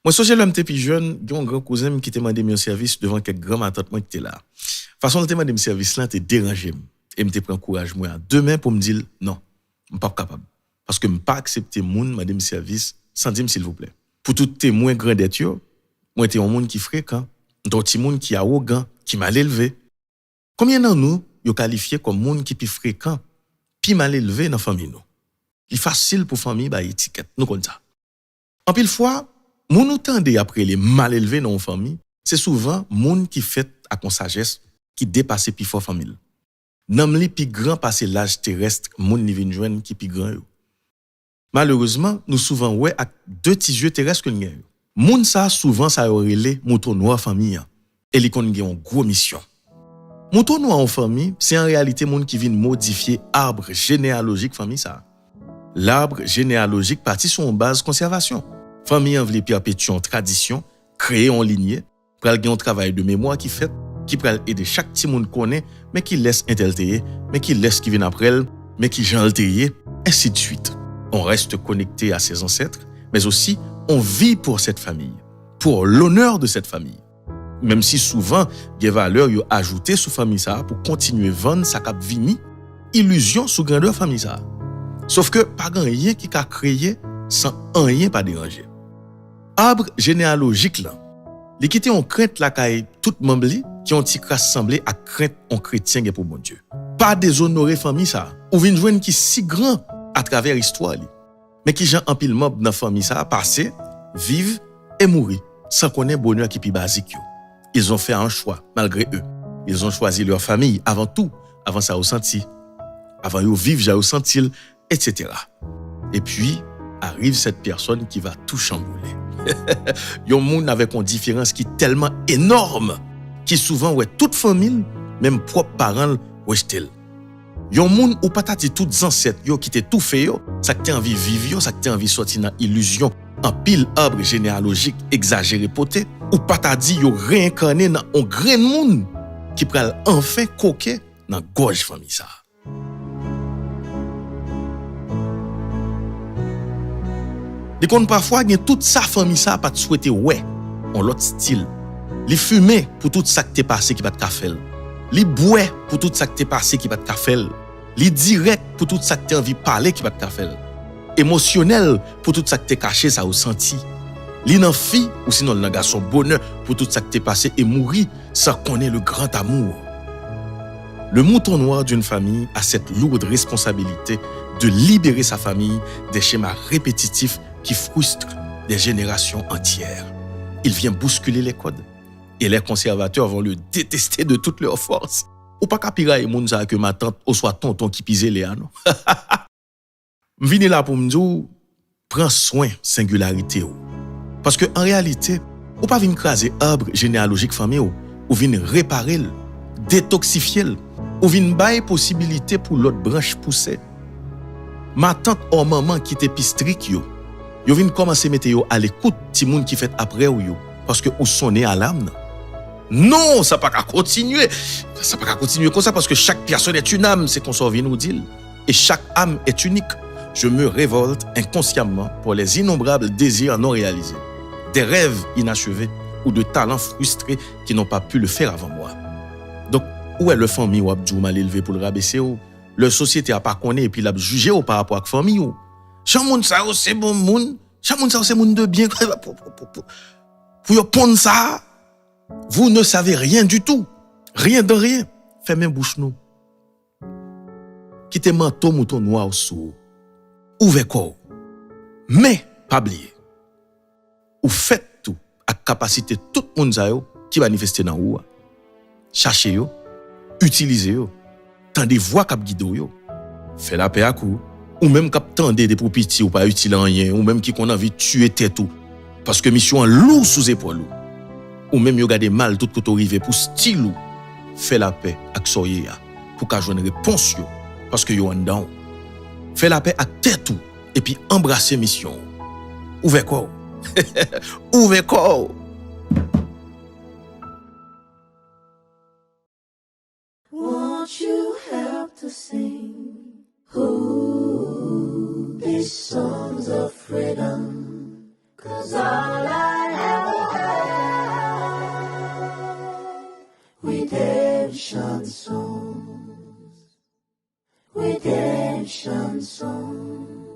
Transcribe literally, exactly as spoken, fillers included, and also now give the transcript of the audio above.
Mwen sonje lè m te pi jèn, gen yon gran kouzen m ki te mande m yon sèvis devan kèk gran matant mwen ki te la. Fason l te mande m sèvis lan te deranje m, e m te pran kouraj mwen a de men pou m di l non, m p ap kapab. Paske m pa aksepte moun mande m sèvis san di m silvouplè. Pou tout temwen grandèt yo, mwen te yon moun ki frekan, m te yon timoun ki awogan, ki mal elve. Konbyen nan nou yo kalifye kòm moun ki pi frekan, pi mal elve nan fanmi nou? Li fasil pou fanmi bay etikèt, nou konn sa. Anpil fwa, moun ou tande y ap rele mal elve nan yon fanmi, se souvan moun ki fèt ak yon sajès ki depase pifò fanmi l. Nanm li pi gran pase laj terès moun li vin jwenn ki pi gran yo. Malerezman, nou souvan wè ak de ti zye terès ke l gen yo. Moun sa a souvan sa yo rele mouton nwa fanmi an, e li konn gen yon gwo misyon. Mouton nwa yon fanmi, se an reyalite moun ki vin modifye arbre jeneyalojik fanmi sa a. L'arbre généalogique pati sou yon baz konsèvasyon. Fanmi an vle pèpetyè yon tradisyon, kreye yon linye, pral gen yon travay de memwa ki fèt, ki pral ede chak timoun konnen men kilès entèl te ye, men kilès ki vin apre l, men ki jan l te ye, ensidswit. On reste connecté à ses ancêtres, mais aussi on vit pour cette famille, pour l'honneur de cette famille. Menm si souvan gen valè yo ajoute sou fanmi sa a pou kontinye vann sa k ap vini, ilizyon sou grandè fanmi sa a. Sòf ke pa gen anyen ki ka kreye san anyen pa deranje. Arbre jeneyalojik lan, li kite yon krent lakay tout manm li ki yon ti kras sanble ak krent yon kretyen gen pou Bondye. Pa dezonore fanmi sa a. Ou vin jwenn ki si gran atravè istwa li. Men kijan anpil manm nan fanmi sa a pase, viv e mouri san konnen bonè ki pi bazik yo. Ils ont fait un choix malgré eux. Ils ont choisi leur famille avant tout, avan sa yo santi, avan yo viv jan yo santi l, et cetera. Et puis arrive cette personne qui va tout chambouler. Yon moun avèk yon diferans ki tèlman enòm, ki souvan wè tout fanmi l, menm pwòp paran l, rejte l. Yon moun ou pa ta di tout zansèt yo ki te toufe yo, sa k te anvi viv yo, sa k te anvi sòti nan ilizyon anpil arbre jeneyalojik egzajere pote, ou pa ta di yo reyenkane nan on grenn moun ki pral anfen koke nan gòj fanmi sa a. Li konn pafwa gen tout sa fanmi sa a pa t swete wè, on lòt stil. Li fimen pou tout sa k te pase ki pa t ka fè l. Li bwè pou tout sa k te pase ki pa t ka fè l. Li dirèk pou tout sa k te anvi pale ki pa t ka fè l. Emosyonèl pou tout sa k te kache sa yo santi. Li nan fi, ou sinon l nan gason bonè pou tout sa k te pase e mouri san konnen le grand amour. Le mouton noir d'une famille a cette lourde responsabilité de libérer sa famille des schémas répétitifs qui frustrent des générations entières. Il vient bousculer les codes et les conservateurs vont le détester de toutes leurs forces. Ou pa ka pi rayi moun sa a ke matant oswa tonton ki pi zele a non. M vini la pou m di w, pran swen sengilarite w. Paske an reyalite, ou pa vin kraze arbre jeneyalojik fanmi w, ou vin repare l, detoksifye l, ou vin bay posibilite pou lòt branch pouse. Matant or manman ki te pi strik yo, yo vin kòmanse mete yo alekout timoun ki fèt apre w yo, paske ou sonnen alam nan. Non, sa pa ka kontinye. Sa pa ka kontinye konsa, paske chaque personne est une âme, se konsa w vin ou di l. Et chaque âme est unique. Je me révolte inconsciemment pour les innombrables désirs non réalisés, des rêves inachevés ou de talents frustrés qui n'ont pas pu le faire avant moi. Donk, ou wè lè fanmi w ap di w mal elve pou l rabese w, lè sosyete a pa konnen epi l ap jije w pa rapò ak fanmi w. Jan moun sa yo se bon moun, jan moun sa yo se moun de byen, pou, pou, pou, pou, pou, pou yo ponn sa a, vous ne savez rien du tout, rien de rien. Fèmen bouch nou. Kite manto mouton nwa w sou ou. Ouvè kò w. Men, pa bliye, ou fèt tou ak kapasite tout moun sa yo ki manifeste nan ou a. Chache yo, itilize yo, tande vwa k ap gide w yo. Fè lapè ak ou. Ou menm k ap tande depi w piti ou pa itil anyen, ou menm ki konn anvi tiye tèt ou, paske misyon an lou sou zepòl ou. Ou menm yo gade mal tout kote w rive pou stil ou. Fè lapè ak sa w ye a, pou w ka jwenn repons yo, paske yo anndan w. Fè lapè ak tèt ou, epi anbrase misyon w. Ouvè kò w. Ouvè kò w. Won't you help to sing? Ooh, these songs of freedom. 'Cause all I Redemption Song. Redemption Song.